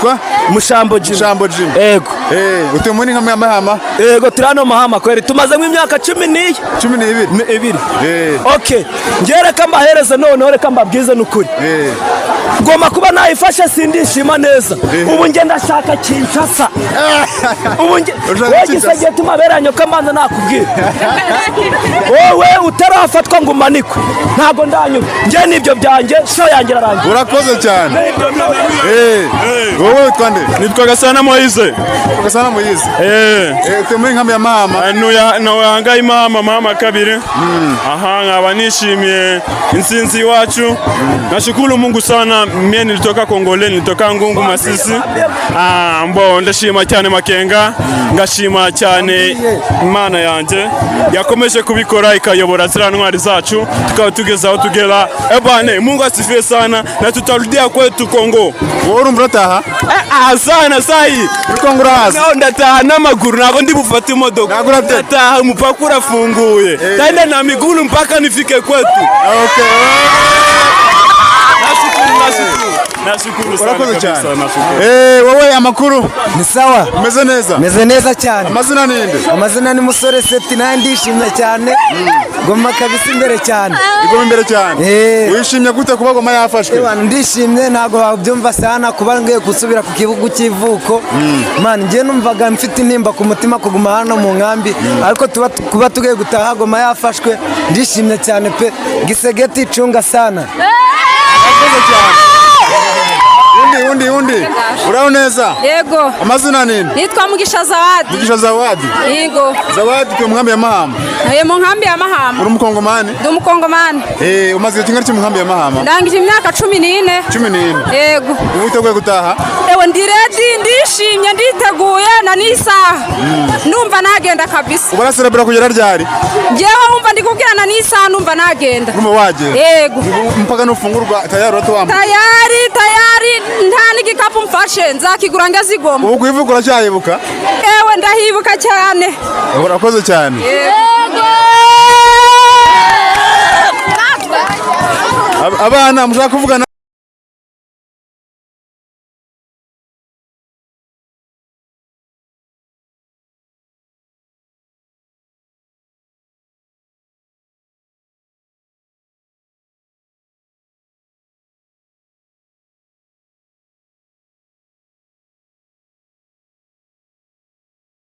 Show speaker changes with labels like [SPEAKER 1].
[SPEAKER 1] Witwa?
[SPEAKER 2] Mushambo Jimmy.
[SPEAKER 1] Mushambo Jimmy.
[SPEAKER 2] Ego.
[SPEAKER 1] Utuye muri nkambi ya Mahama?
[SPEAKER 2] Ego, turi hano Mahama kweri, tumazemo imyaka 12.
[SPEAKER 1] 12.
[SPEAKER 2] Ni ibiri.
[SPEAKER 1] Eh.
[SPEAKER 2] Okay, njye reka mbahereze noneho, reka mbabwize n'ukuri. Ngomba kuba nayifashe, sindishima neza. Ubu njye ndashaka Kinshasa ubu njye.
[SPEAKER 1] Ushaka
[SPEAKER 2] Wowe.
[SPEAKER 1] Kinshasa?
[SPEAKER 2] Gisege tumaberanye ko mbanza nakubwira, wowe utarafatwa ngo umanikwe, ntabwo ndanyura njye n'ibyo byanjye, show yanjye irarangiye.
[SPEAKER 1] Urakoze cyane.
[SPEAKER 2] N'ibyo.
[SPEAKER 1] Wowe witwa nde?
[SPEAKER 3] Nitwa Gasana Moise.
[SPEAKER 1] Gasana Moise.
[SPEAKER 3] Eh.
[SPEAKER 1] Utuye muri nkambi ya Mahama?
[SPEAKER 3] Ntuye Mahama, Mahama kabiri. Aha nkaba nishimiye intsinzi iwacu. Nashukuru Mungu sana. Mie nilitoka Kongole, nilitoka Ngungu, Masisi. Ah, mbo ndashima cyane Makenga, ngashima cyane Imana yanjye yakomeje kubikora, ikayobora ziriya ntwari zacu, tukaba tugeze aho tugera. Ebane, Mungu asifiwe sana na tutarudia kwetu Kongo.
[SPEAKER 1] Wowe urumva urataha?
[SPEAKER 3] Eh, ah, sana sahi.
[SPEAKER 1] Muri Kongo urahazi?
[SPEAKER 3] Naho ndataha n'amaguru, ntabwo ndi bufate imodoka.
[SPEAKER 1] Ntabwo uratega?
[SPEAKER 3] Ndataha, umupaka urafunguye, taenda na miguru mpaka nifike kwetu. Nashukuru, nashukuru, nashukuru sana.
[SPEAKER 1] Urakoze
[SPEAKER 3] Kabisa,
[SPEAKER 1] cyane.
[SPEAKER 3] nashukuru.
[SPEAKER 1] Wowe amakuru?
[SPEAKER 4] Ni sawa.
[SPEAKER 1] Umeze neza?
[SPEAKER 4] Meze neza cyane.
[SPEAKER 1] Amazina ninde?
[SPEAKER 4] Amazina ni Musore Seti, nawe ndishimye cyane. Goma kabisa imbere cyane.
[SPEAKER 1] Igoma imbere cyane.
[SPEAKER 4] Eh.
[SPEAKER 1] Wishimye gute kuba Goma yafashwe?
[SPEAKER 4] Ewana, ndishimye ntabwo wabyumva sana, kuba ngiye gusubira ku kibuga cy'ivuko. Man, njye numvaga mfite intimba ku mutima kuguma hano mu nkambi, ariko tuba kuba tugiye gutaha Goma yafashwe, ndishimye cyane pe. Gisegeti cunga sana.
[SPEAKER 1] Urakoze cyane. Undi, undi, undi, uraho neza?
[SPEAKER 5] Yego.
[SPEAKER 1] Amazina ninde?
[SPEAKER 5] Nitwa Mugisha Zawadi.
[SPEAKER 1] Mugisha Zawadi.
[SPEAKER 5] Yego.
[SPEAKER 1] Zawadi, tuye mu nkambi ya Mahama?
[SPEAKER 5] Ntuye mu nkambi ya Mahama.
[SPEAKER 1] Uri umukongomani?
[SPEAKER 5] Ndi umukongomani.
[SPEAKER 1] Umaze igihe kingana iki mu nkambi ya Mahama?
[SPEAKER 5] Ndangije imyaka 14.
[SPEAKER 1] 14.
[SPEAKER 5] Yego.
[SPEAKER 1] Ubu witeguye gutaha?
[SPEAKER 5] Ewe, ndi ready, ndishimye, nditeguye na n'isaha. Ndumva nagenda kabisa.
[SPEAKER 1] Ubu uraserebura kugera ryari?
[SPEAKER 5] Njyewe wumva ndi kubwirana n'isaha, numva nagenda.
[SPEAKER 1] Urumva wagenda?
[SPEAKER 5] Yego.
[SPEAKER 1] Ubu mpaka nufungurwa tayari uratuwambuka?
[SPEAKER 5] Tayari, tayari, nta n'igikapu mfashe, nzakigura ngeze i Goma.
[SPEAKER 1] Ubu kuivuga uracyayibuka?
[SPEAKER 5] Ewe, ndahibuka cyane.
[SPEAKER 1] Urakoze cyane.
[SPEAKER 5] Yego.
[SPEAKER 1] Abana mushaka kuvugana?